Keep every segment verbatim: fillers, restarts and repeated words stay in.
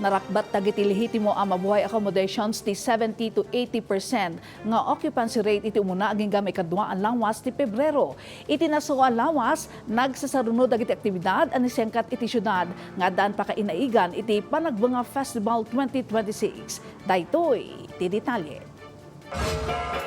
Narakbat dagiti lehitimo a mabuhay accommodations ti seventy to eighty percent nga occupancy rate iti umuna agingga maikadua a lawas ti Pebrero. Iti nasaoa a lawas, nagsasaruno dagiti aktibidad a naisengkat iti siudad nga addaan pakainaigan iti Panagbenga Festival twenty twenty-six. Daytoy ti detalye.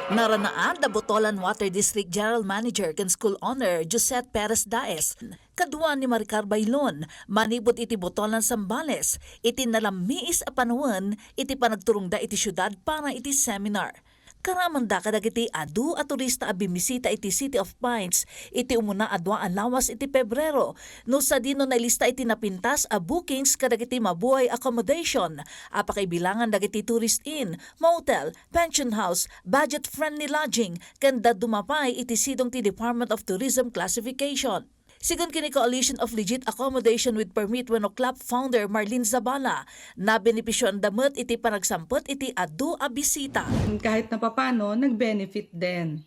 Naranaad da Botolan Water District General Manager ken School Owner Josette Perez Daes kadua ni Maricar Bailon manipud iti Botolan Zambales iti nalammiis a panawen iti panagturongda iti siudad para iti seminar. Karamanda kadagiti adu a turista a bimmisita iti City of Pines iti umuna a dua a lawas iti Pebrero, no sadino nailista iti napintas a bookings kadagiti mabuhay accommodation a pakaibilangan dagiti tourist inn, motel, pension house, budget-friendly lodging, ken dadduma pay iti sidong ti Department of Tourism classification. Sigun ken ni Coalition of Legit Accommodation with Permit wenno CLAP founder Marlene Zabala, nabenepisioanda met iti panagsampet iti adu a bisita. Kahit na papano, nag-benefit din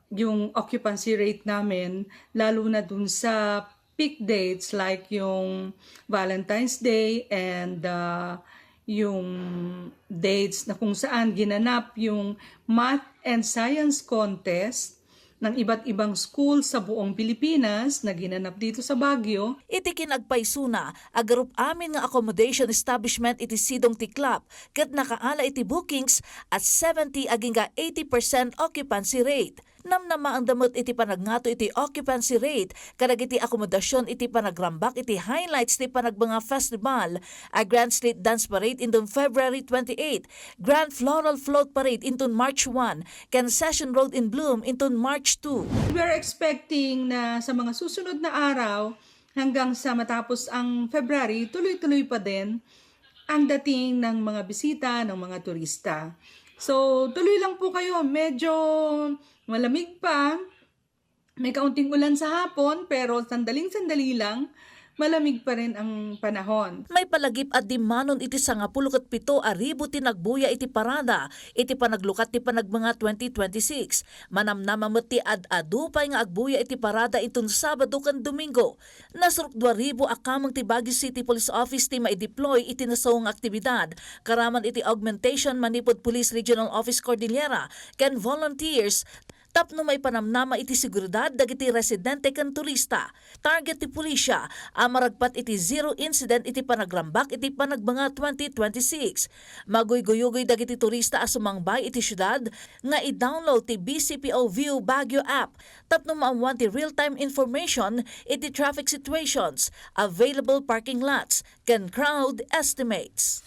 yung occupancy rate namin, lalo na dun sa peak dates like yung Valentine's Day and, ah, yung dates na kung saan ginanap yung math and science contest ng iba't ibang school sa buong Pilipinas na ginanap dito sa Baguio. Iti kinagpaysona, agarup amin nga accommodation establishment iti sidong ti CLAP ket nakaala iti bookings at seventy agingga eighty percent occupancy rate. Namnamaanda met iti panagngato iti occupancy rate kadagiti akomodasion iti panagrambak iti highlights ti Panagbenga Festival, a Grand Street Dance Parade inton February twenty-eight, Grand Floral Float Parade inton March one, ken Session Road in Bloom inton March two. We are expecting na sa mga susunod na araw, hanggang sa matapos ang February, tuloy-tuloy pa din ang dating ng mga bisita, ng mga turista. So, tuloy lang po kayo. Medyo malamig pa. May kaunting ulan sa hapon, pero sandaling-sandali lang, malamig pa rin ang panahon. Maipalagip a dimmanon iti sangapulo ket pito a ribu ti nagbuya iti parada iti panaglukat ti Panagbenga twenty twenty-six. Manamnama met ti ad-adu pay nga agbuya iti parada inton Sabado ken Domingo. Nasurok dua ribu a kameng ti Baguio City Police Office ti maideploy iti nasao nga aktibidad, karaman iti augmentation manipud Police Regional Office Cordillera ken volunteers tapno maipanamnama iti seguridad dagiti residente ken turista. Target ti pulisya a maragpat iti zero incident iti panagrambak iti Panagbenga twenty twenty-six. Maguyguyugoy dagiti turista a sumangbay iti siudad nga i-download ti B C P O View Baguio app tapno maammuan ti real-time information iti traffic situations, available parking lots, ken crowd estimates.